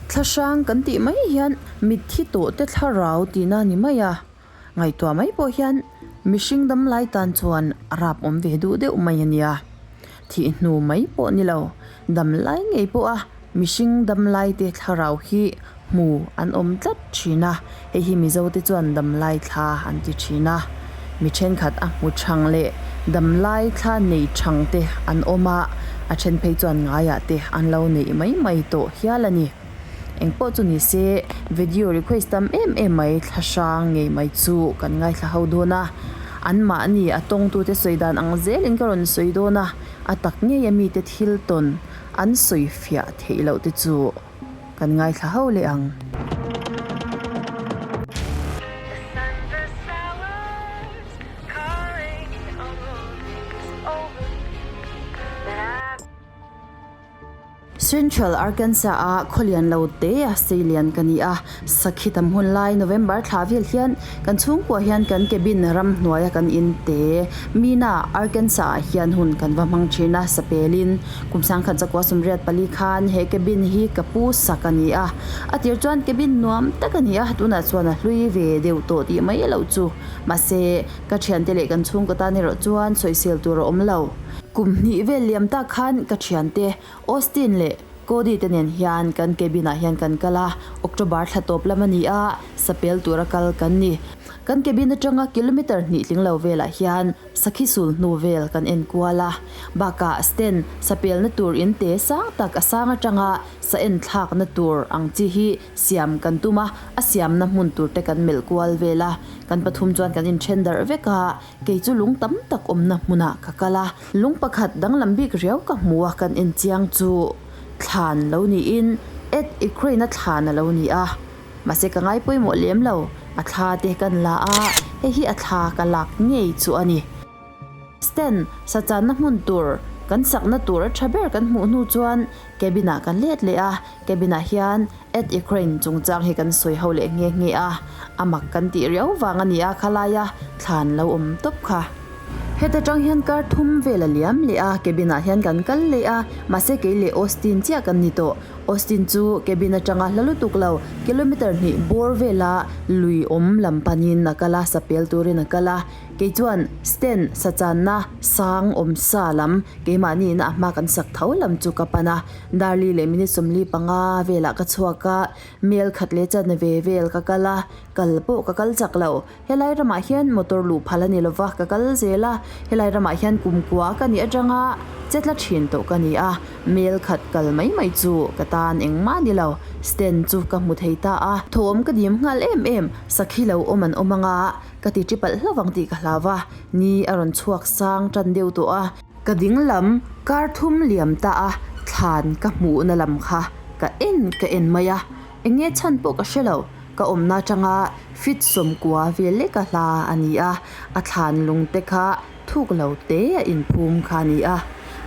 Thlahrang kan tih mai hian mitthi tawh te thlarau tihna a ni mai a, ngaihtuah mai pawh hian mihring damlai tan chuan a rap awm ve duh deuh mai a nia. Thih hnu mai pawh ni lo, damlai ngei pawh a mihring damlai te thlarau hi hmu an awm tlat thin a, hei hi Mizo te chuan damlai thla an ti thin a. Mi thenkhat a hmu chhang leh damlai thla nei chhang te an awm a, a then phei chuan ngaiah te an lo neih mai mai tawh hial a ni. Engpawh chu ni se, video request tam em em mai thla hrang ngei mai chu kan ngaithla ho dawn a, anmahni a tawngtute sawi dan ang zelin ka rawn sawi dawn a, a tak ngei a mite thil tawn an sawi fiah theih loh te chu kan ngaithla ho leh ang. Central Arkansas a khawlian lo te a seilian ka ni a, sakhi tam hun lai November thla vel hian kan chhungkua hian kan cabin ramhnuaia kan in te Mina, Arkansas ah hian hun kan va hmang thin a, sapelin kum sangkhat zakua 84 khan he cabin hi ka pu sak a ni a, a tir chuan cabin nuam tak a ni a, tunah chuan a hlui ve deuh tawh tih mai loh chu mahse ka thiante leh kan chhungkaw tan erawh chuan sawisel tur a awm lo. Kum hnih vel liam tak khan ka thiante Austin leh Cody te nen hian kan cabin ah hian kan kal a, October thla tawp lam a ni a, sapel tura kal kan ni. Kan cabin atanga kilometer hnih tling lo velah hian sakhi sul hnu vel kan en kual a, bakah stand sapelna tur in te sang tak a sang atanga sa en thlakna tur ang chi hi siam kan tum a, a siamna hmun tur te kan melh kual vel a, kan pathum chuan kan inthen darh vek a. Kei chu lung tam tak awmna hmunah ka kal a, lung pakhat danglam bik riau ka hmu a, kan en chiang chu thlan lo niin Ed Ukraine-a thlan a lo ni a, mahse ka ngai pawimawh lem lo, a thla te kan la a, hei hi a thla ka lak ngei chu a ni. Stan, sachanna hmun tur, kan sakna tur a tha ber kan hmuh hnu chuan cabin-ah kan let leh a, cabin-ah hian Ed Ukraine chungchang hi kan sawi ho leh nghe nghe a, a mak kan tih riau vang a ni a khalaia thlan lo awm tawp kha. Heta tang hian kar thum vel a liam leh a, cabin ah hian kan kal leh a, mahse kei leh Austin chiah kan ni tawh. Austin chu cabin atanga hla lutuk lo, kilometer hnih bawr vela lui awm lam panin a kal a, sapel turin a kal a. Kei chuan stand sachanna sang awm sa lam keimahniin a hma kan sak tho lam chu ka pan a. Darli leh minute 45 velah ka chhuak a, mel khat leh chan ve vel ka kal a, kal pawh ka kal chak lo. Helai ramah hian motor luh phal a ni lova, ka kal zel a, helai ramah hian kumkua ka nih atanga che tla thin tawh ka ni a, mel khat kal mai mai chu ka tan engmah ni lo. Stand chu ka hmu thei ta a, thawm ka dim nghal em em, sakhi lo awm an awm anga ka ti ṭi palh hlauh ang tih ka hlau a, ni a rawn chhuak sang ṭan deuh tawh a. Ka ding lam kar thum liam ta a, thlan ka hmuhna lam kha ka en ka en mai a, eng nge chhan pawh ka hre lo, ka awmna atanga fit 90 vel leka hla a ni a, a thlan lung te kha thuk lo te a inphum kha a ni a,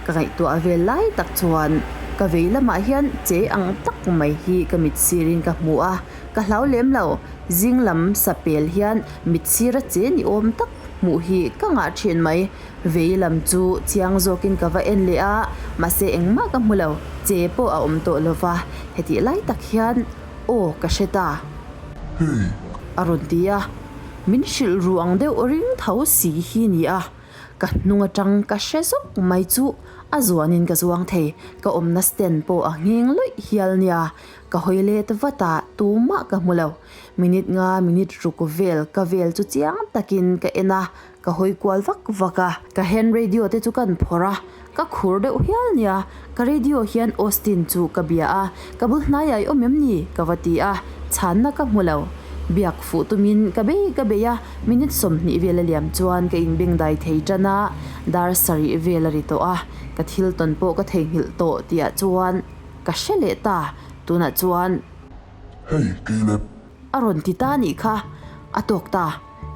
ka ngaihtuah vel lai tak chuan ka vei lamah hian che ang tak mai hi ka mit sirin ka hmu a, ka hlau lem lo, zing lam sapel hian mit sira che ni awm tak hmuh hi ka ngah thin mai. Vei lam chu chiang zawkin ka va en leh a, mahse engmah ka hmu lo, che pawh a awm tawh lo va, hetih lai tak hian aw ka hre ta. Hey! A rawn ti a, min hrilh ru ang deuh ring tho si hi ni a, ka hnung atang ka hre zawk mai chu a zuanin ka zuang thei, ka awmna stand pawh a ngheng luih hial nia, ka hawi let vat a, tumah ka hmu lo, minute nga minute ruk vel ka vel chu chiang takin ka en a, Ka hawi kual vak vak a, ka hand radio te chu kan phawrh a, ka khur deuh hial nia, ka radio hian Austin chu ka bia a, ka bul hnaiah i awm em ni? ka va ti a, chhanna ka hmu lo. Biak fuh tumin ka bei ka bei a, minute 20 vel a liam chuan ka inbengdai thei tan a, dar sarih vel a ri tawh a, ka thil tawn pawh ka theihnghilh tawh tihah chuan ka hre leh ta, tunah chuan. Hey, Caleb. A rawn ti ta nih kha, a tawk ta.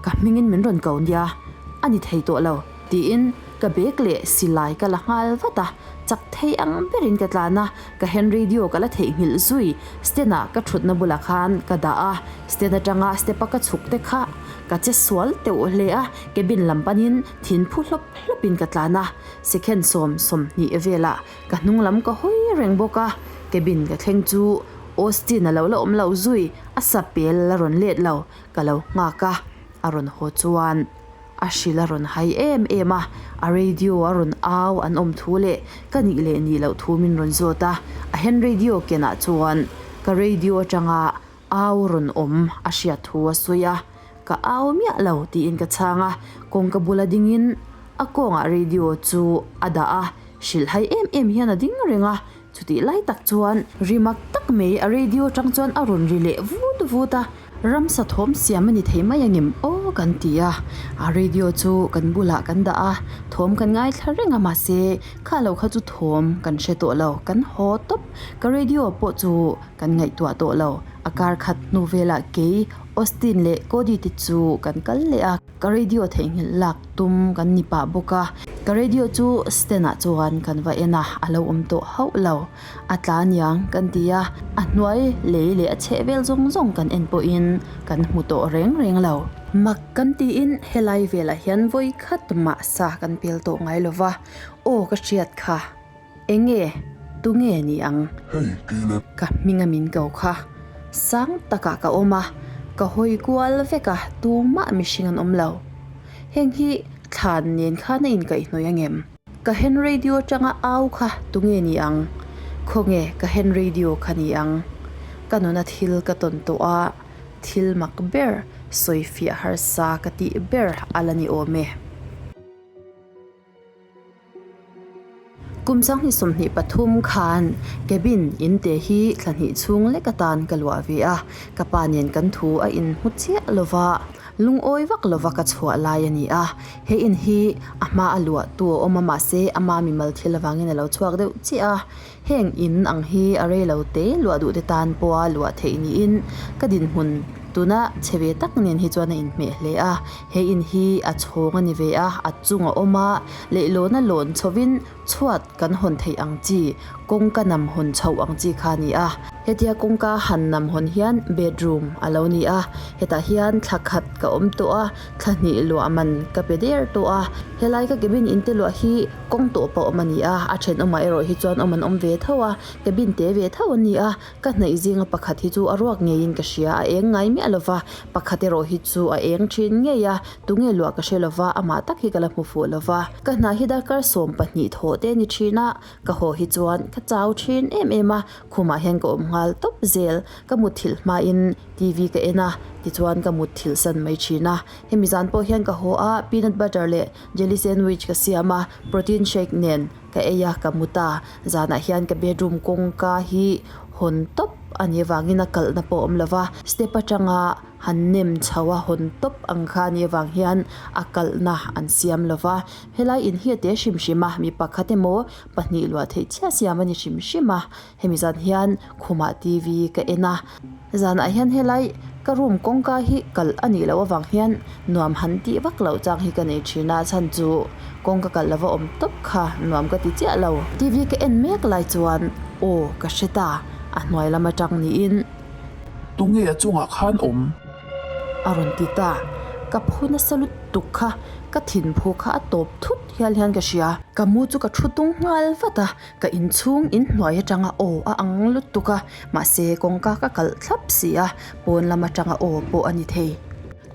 Ka hmingin min rawn ko nia, a ni thei tawh lo, tiin ka bag leh silai ka la nghal vat a, chak thei ang berin ka tlan a, ka hand radio ka la theihnghilh zui, stand ah ka thutna bulah khan ka dah a, stand atanga step a ka chhuk te kha ka che sual teuh hle a, cabin lam panin thin phu hlawp hlawpin ka tlan a, second 20 velah ka hnung lam ka hawi reng bawk a, cabin ka thleng chu. Austin a lo la awm lo zui, a sapel a la rawn let lo, ka lo nghak a, a rawn haw chuan a hrilh a rawn hai em em a, a radio a rawn au an awm thu leh ka nih leh nih loh thu min rawn zawt a, a hen radio kenah chuan ka radio atanga au rawn awm a hriat thu a sawi a, ka au miah lo tiin ka chhang a, kawngka bula dingin a kawngah radio chu a dah a, hrilh hai em em hian a ding reng a, Chutih lai tak chuan ri mak tak mai a radio atang chuan a rawn ri leh vut vut a, ramsa thawm siam a ni thei mai angem aw kan ti a, a radio chu kan bulah kan dah a, thawm kan ngaithla reng a mahse kha lo kha chu thawm kan hre tawh lo, kan haw tawp, ka radio pawh chu kan ngaihtuah tawh lo, a kar khat hnu velah kei Austin leh Cody te chu kan kal leh a. Ka radio theihnghilh lak tum kan ni pah bawk a, ka radio chu stand ah chuan kan va en a, a lo awm tawh hauh lo. A tla aniang kan ti a, a hnuai lei leh a chheh vel zawng zawng kan en pawhin kan hmu tawh reng reng lo. Mak kan tiin helai velah hian vawi khat mah sa kan pel tawh ngai lo va, aw ka hriat kha. Enge? Tunge ni ang? Hei, Caleb. Ka hming a min ko kha. Sang takah ka awm a, ka hawi kual vek a, tumah mihring an awm lo. Heng hi thlan nen khan a inkaihhnawih angem? Ka hen radio atanga au kha tunge ni ang? Khawnge ka hen radio kha ni ang? Ka nuna thil ka tawn tawh a, thil mak ber, sawifiah harsa ka tih ber a la ni awm e. Kum 2023 khan cabin in te hi thla hnih chhung lek atan ka luah ve a, ka pa nen kan thu a inhmu chiah lova, lungawi vak lova ka chhuah lai a ni a. He in hi a hma a luah tu a awm a mahse ama mimal thil avangin a lo chhuak deuh chiah a, heng in ang hi a rei lo te luah duh te tan pawha luah theih niin ka dinhmun tuna chhe ve tak nen hi chuan a inhmeh hle a. He in hi a chhawng a ni ve a, a chung a awm a, leihlawna lawn chhovin chhuat kan hawn theih ang chi, kawngka nam hawn chhoh ang chi kha a ni a. Hetia kawngka han nam hawn hian bedroom a lo ni a, hetah hian thla khat ka awm tawh a, thla hnih luah man ka pe der tawh a. Helai ka cabin in te luah hi kawng tawh pawh awm a ni a, a thenawmah erawh hi chuan awm an awm ve tho a, cabin te ve tho an ni a. Ka hnaih zinga pakhat hi chu a ruak ngeiin ka hria, a eng ngai miah lova, pakhat erawh hi chu a eng thin ngei a, tunge luah ka hre lova, amah tak hi ka la hmu fuh lova. Ka hna hi darkar 12 thawh te a ni thin a, ka haw hi chuan ka chau thin em em a, khumah hian ka awm nghal tawp zel, ka mutthilh hmain TV ka en a, tichuan ka mutthilh san mai thin a. Hemi zan pawh hian ka haw a, peanut butter leh jelly sandwich ka siam a, protein shake nen. Ka ei a, ka mu ta. Zanah hian ka bedroom kawngka hi hawn tawp a nih avangin a kalhna pawh a awm lo va, step atanga han nem chho a hawn tawp ang kha a nih avang hian a kalhna an siam lo va. Helai in hi a te hrim hrim a, mi pakhat emaw pahnih luah theih chiah siam a ni hrim hrim a. Hemi zan hian khumah TV ka en a. Zanah hian helai ka room kawngka hi kalh a nih loh avang hian nuam han tih vak loh chang hi ka nei thin a, chhan chu kawngka kalh lova awm tawp kha nuam ka ti chiah lo. TV ka en mek lai chuan aw ka hre ta, a hnuai lam atang niin. Tunge a chungah khan awm? A rawn ti ta, ka phu nasa lutuk kha, ka thinphu kha a tawp thut hial hian ka hria. Ka mu chu ka thu tung nghal vat a, Ka inchhung inhnuai atanga aw a ang lutuk a, mahse kawngka ka kalh thlap si a, pawn lam atanga aw pawh a ni thei.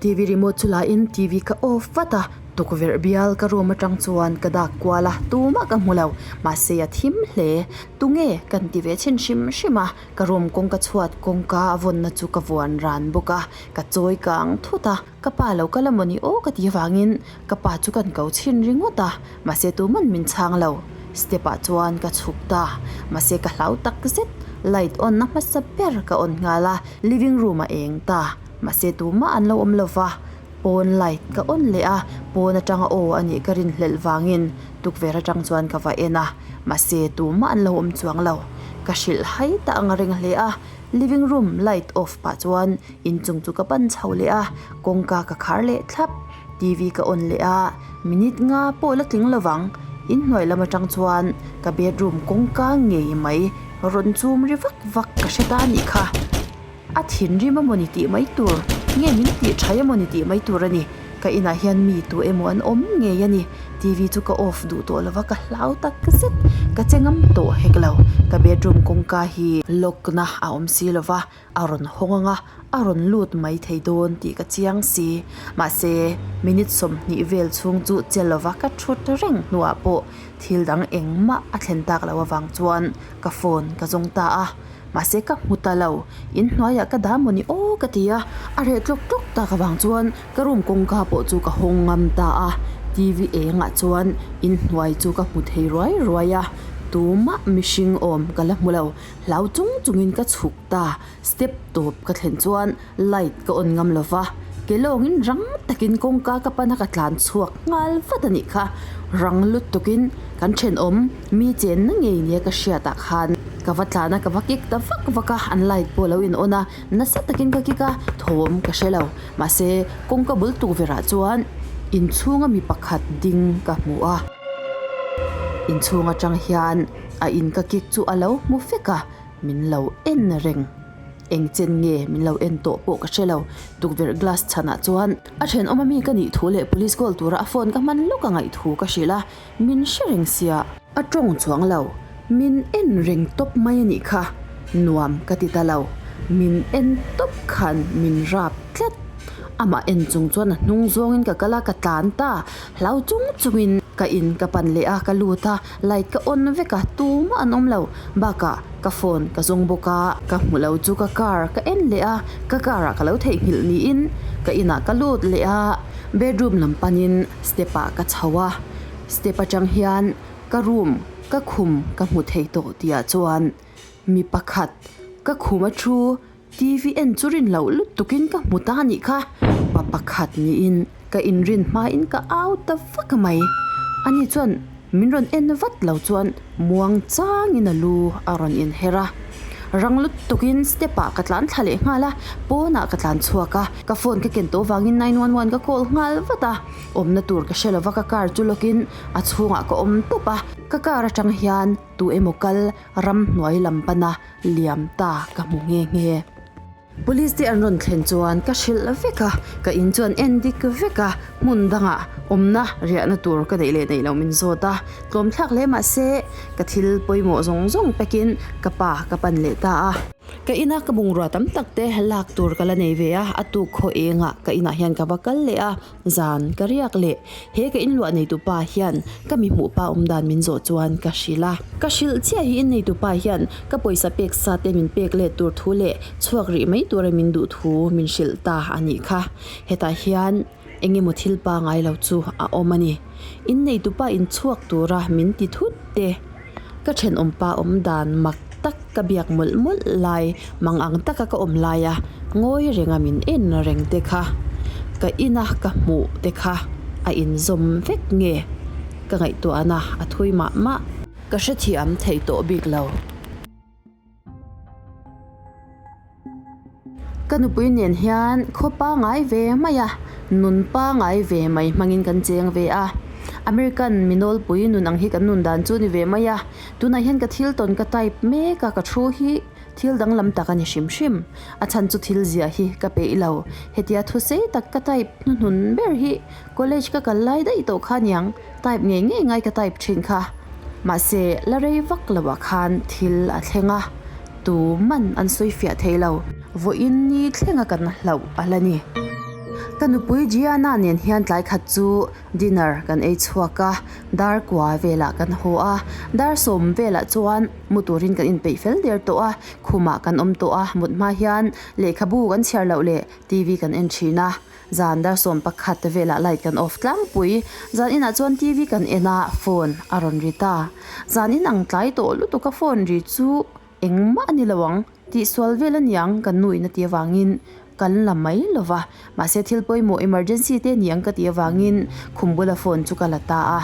TV remote chu lain TV ka off vat a, tukverh bial ka room atang chuan ka dak kual a, tumah ka hmu lo, mahse a thim hle. Tunge kan ti ve chhin hrim hrim a, ka room kawngka chhuat kawngka a vawnna chu ka vuan ran bawk a, ka chawi kang thut a, ka pa lo kal amaw ni aw ka ti avangin Ka pa chu kan ko chhin ringawt a, mahse tuman min chhang lo. Step ah chuan ka chhuk ta, mahse ka hlau tak zet. Light on na hmasa ber ka on nghal a, living room a eng ta, mahse tumah an lo awm lo va. Pawn light ka on leh a, pawn atanga aw a nih ka rinhlelh vangin tukverh atang chuan ka va en a, mahse tumah an lo awm chuang lo. Ka hrilh hai ta ang a ring hle a, living room light off pah chuan inchung chu ka pan chho leh a, kawngka ka khar leh thlap. TV ka on leh a, minute nga pawh la tling lovang, inhnuai lam atang chuan ka bedroom kawngka ngei mai rawn chum ri vak vak ka hre ta a nih kha. A thinrim amawni tih mai tur nge min tih tha emawni tih mai tur a ni, ka inah hian mi tu emaw an awm ngei a ni. TV chu ka off duh tawh lova ka hlau tak zet. Ka che ngam tawh hek lo. Ka bedroom kawngka hi lock na a awm si lova a rawn hawng ang a, a rawn lut mai thei dawn tih ka chiang si. Mahse, minute 20 vel chhung chu che lova ka thut reng hnuah pawh thil dang engmah a thlen tak loh avang chuan ka phone ka zawng ta a. Mahse ka hmu ta lo, in hnuaiah ka dah maw ni aw ka ti a, a reh tlawk tlawk tak avang chuan ka room kawngka pawh chu ka hawng ngam ta a, TV engah chuan in hnuai chu ka hmu thei ruai ruai a, tumah mihring awm ka la hmu lo, hlau chung chungin ka chhuk ta, step tawp ka thlen chuan light ka on ngam lo va, ke lawngin rang takin kawngka ka pan a ka tlan chhuak nghal vat a nih kha, rang lutukin kan thenawm mi chenna ngei nia ka hriatah khan ka va tlan a ka va kik ta vak vak a, an light pawh a lo in on a, nasa takin ka kik a, thawm ka hre lo, mahse kawngka bul tukverhah chuan inchhunga mi pakhat ding ka hmu a, inchhung atang hian a in ka kik chu a lo hmu vek a, min lo en reng. Eng chen nge min lo en tawh pawh ka hre lo. Tukverh glass chhanah chuan a thenawm ami ka nih thu leh police call tura a phone ka hman lawk a ngaih thu ka hrilh a, min hre reng sia. A tawng chuang lo. Min en reng tawp mai a nih kha. Nuam ka ti ta lo. Min en tawp khan min rap tlat. Amah en chung chuan a hnung zawngin ka kal a, ka tlan ta. Hlau chung chungin ka in ka pan leh a, ka lut a, light ka on vek a, tumah an awm lo. Bakah ka phone ka zawng bawk a, ka hmu lo chu ka car ka en leh a, ka car ah ka lo theihnghilh niin ka inah ka lut leh a, bedroom lam panin step ah ka chho a, step atang hian ka room ka khum ka hmu thei tawh tihah chuan mi pakhat ka khum a thu TV en chu rin loh lutukin ka hmu ta anih kha, pa pakhat niin ka inrin hmain ka au ta vak mai. Ani chuan min rawn en vat lo chuan muang changin a lu a rawn inher a. Rang lutukin step ah ka tlan thla leh nghal a, pawnah ka tlan chhuak a, ka phone ka ken tawh vangin 911 ka call nghal vat a, awmna tur ka hre lova ka car chu lawkin a chhungah ka awm tawp a, ka car atang hian tu emaw kal ramhnuai lam pana liam ta ka hmu nghe nghe. Police te an rawn thlen chuan ka hrilh vek a, ka in chuan en dik vek a, hmun dangah awmna riahna tur ka neih leh neih loh min zawt a, tlawm thlak hle mah se ka thil pawimawh zawng zawng pekin ka pa ka pan leh ta a. Ka ina ka bungrua tam tak te lak tur ka la nei ve a, a tuk khaw engah ka inah hian ka va kal leh a, Zan ka riak leh he ka inluah neitupa hian ka mi hmuh pa awm dan min zawh chuan ka hrilh a. Ka hrilh chiah hi inneitupa hian ka pawisa pek sa te min pek let tur thu leh chhuak rih mai tura min duh thu min hrilh ta a nih kha. Hetah hian eng emaw thil pangai lo chu a awm a ni. Inneitupa in chhuak tura min ti thut te. Ka thenawmpa awm dan mak tak ka biak mawlh mawlh lai, mang ang taka ka awm laia ngawi renga min en reng te kha, ka ina ka hmuh te kha a inzawm vek nge ka ngaihtuahna a thui mah mah. Ka hrethiam thei tawh bik lo. Ka nupui nen hian khaw pangai ve mai a, nun pangai ve mai hmangin kan cheng ve a. American mi nawlpui nun ang hi kan nun dan chu ni ve mai a. Tunah hian ka thil tawn ka type mek a, ka thu hi thil danglam tak a ni hrim hrim. A chhan chu thil ziah hi ka peih lo. Hetia thusei tak ka type hnuhnun ber hi college ka kal lai daih tawh kha aniang. Type ngei ngei ngai ka type thin kha. Mahse, la rei vak lo ah khan thil a thleng a, tu man an sawi fiah thei lo. Vawiin ni thlenga kan hlauh a la ni. Ka nupui Gianna nen hian tlai khat chu dinner kan ei chhuak a, dar kua velah kan haw a, dar sawm velah chuan mu turin kan inpeih fel der tawh a, khumah kan awm tawh a, mut hma hian lehkhabu kan chhiar loh leh TV kan en thin a. Zan dar 11 velah light kan off tlangpui. Zan inah chuan TV kan en a, phone a rawn ri ta. Zan in ang tlai tawh lutuk a phone ri chu engmah a ni lo ang, tihsual vel a niang kan nu in a ti avangin kan la mai lo va. Mahse thil pawimawh emergency te niang ka ti avangin khum bula phone chu ka la ta a.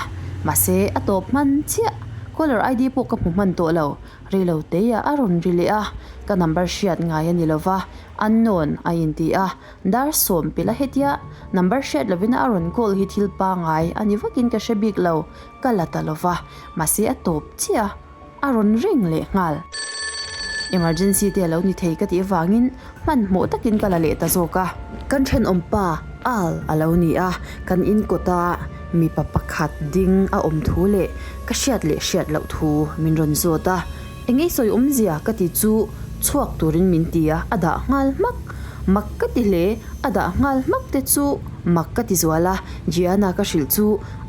Mahse a tawp hman chiah, caller ID pawh ka hmu hman tawh lo. Reilo teiah a rawn ri leh a, ka number hriat ngai a ni lo va, unknown a inti a. Dar sawm pila hetia number hriat lovin a rawn call hi thil pangai a ni vakin ka hre bik lo, ka la ta lova, mahse a tawp chiah a, a rawn ring leh nghal. Emergency te a lo ni thei ka tih avangin hmanhmawh takin ka la leh ta zawk a. Kan thenawm pa Al a lo ni a, kan in kawta Mipa pakhat ding a awm thu leh ka hriat leh hriat loh thu min rawn zawt a, eng ei sawi awmzia ka ti chu chhuak turin min ti a, a dah nghal hmak. Mak ka ti hle, a dah nghal hmak te chu mak ka ti zual a, Gianna ka hrilh chu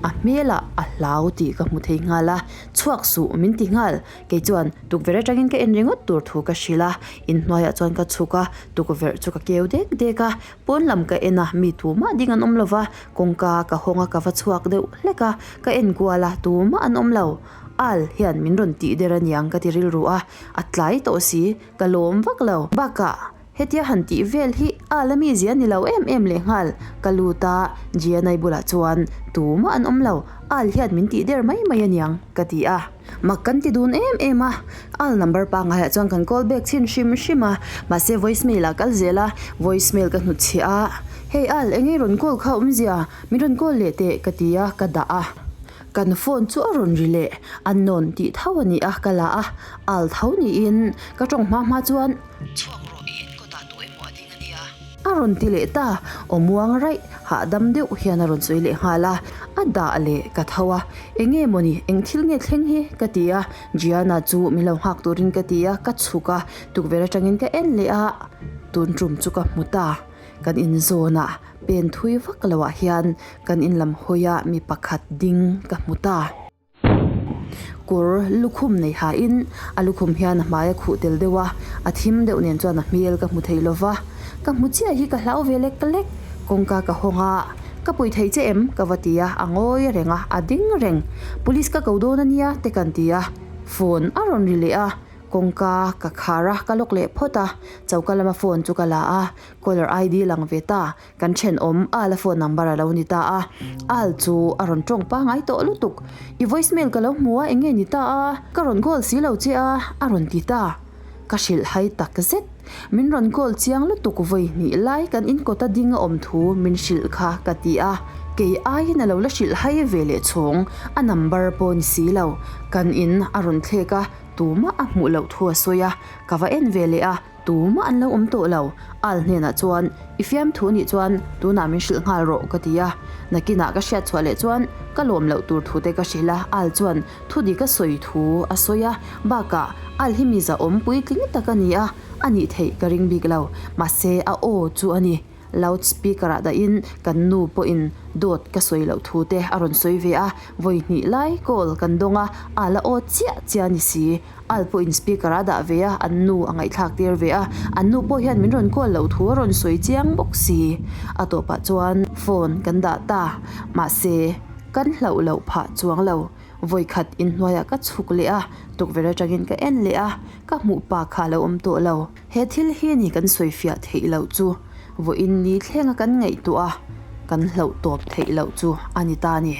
a hmelah a hlau tih ka hmu thei nghal a, chhuak suh min ti nghal. Kei chuan tukverh atangin ka en ringawt tur thu ka hrilh a, inhnuaiah chuan ka chhuk a, tukverh chu ka keu dek dek a, Pawn lam ka en a, mi tumah ding an awm lo va, kawngka ka hawng a ka va chhuak deuh hlek a, ka en kual a, tumah an awm lo. Al hian min rawn tih der aniang ka ti rilru a, a tlai tawh si, ka lawm vak lo. Bakah, hetia han tih vel hi Al a mizia ni lo em em lehnghal, ka lut a, Gianai bulah chuan tumah an awm lo, Al hian min tih der mai mai aniang ka ti a. Mak kan ti dun em em a, Al number pangaiah chuan kan call back chhin hrim hrim a, mahse voice mail ah kal zel a, voice mail ka hnutchhiah a, Hey Al, eng nge rawn call kha awmzia, min rawn call leh teh ka ti a, ka dah a. Kan phone chu a rawn ri leh, unknown tih tho a ni a, ka la a, Al tho niin ka tawng hma hma chuan, Chhuak rawh i enkawtah tu emaw a ding a nia. A rawn ti leh ta, aw muang raih, hahdam deuh hian a rawn sawi leh nghal a, a dah leh ka tho a, eng nge mawni, eng thil nge thleng hi? ka ti a, Gianna chu min lo nghak turin ka ti a, ka chhuk a, tukverh atangin ka en leh a, tun tum chu ka hmu ta, kan inzawnah pen thui vak loah hian kan in lam hawiah mi pakhat ding ka hmu ta. Kawr lukhum nei hain a lukhum hian a hmai a khuh tel deuh a, a thim deuh nen chuan a hmel ka hmu thei lo va, ka hmu chiah hi ka hlau ve lek lek, kawngka ka hawng a, ka pui thei che em? ka va ti a, a ngawi reng a, a ding reng, police ka ko dawn a nia te kan ti a, phone a rawn ri leh a, kawngka ka khar a, ka lawk leh phawt a, choka lama phone chu ka la a, caller ID lang ve ta. Kan thenawm Al a phone number a lo ni ta a, Al chu a rawn tawng pangai tawh lutuk. I voice mail ka lo hmu a, eng nge ni ta a? Ka rawn call si lo che a, a rawn ti ta. Ka hrilh hai tak zet. Min rawn call chiang lutuk vawi hnih lai kan inkawt a ding a awm thu min hrilh kha ka ti a. Kei aiin a lo la hrilh hai ve leh chhawng, a number pawh ni si lo. Kan in a rawn thlek a, tumah a hmuh loh thu a sawi a, ka va en ve leh a. Tumah an lo awm tawh lo. Al hnenah chuan, I fiamthu nih chuan tunah min hrilh nghal rawh ka ti a. Nakinah ka hriat chhuah leh chuan ka lawm loh tur thute ka hrilh a. Al chuan thu dik a sawi thu a sawi a. Bakah Al hi mi zahawm puitling tak a ni a, a nih theih ka ring bik lo. Mahse a aw chu a ni. Loud speaker ah dahin kan nu pawhin dawt ka sawi loh thu te a rawn sawi ve a, vawi hnih lai call kan dawng a, a la aw chiah chiah a ni si. Al pawhin speaker a dah ve a, an nu a ngaihthlak tir ve a, an nu pawh hian min rawn call loh thu a rawn sawi chiang bawk si. A tawpah chuan phone kan dah ta, mahse kan hlauh loh phah chuang lo. Vawikhat inhnuaiah ka chhuk leh a, tukverh atangin ka en leh a, ka hmuh pa kha a lo awm tawh lo. He thil hi ni kan sawifiah theih loh chu vawiin ni thlenga kan ngaihtuah a, kan hlauh tawp theih loh chu a ni ta a ni.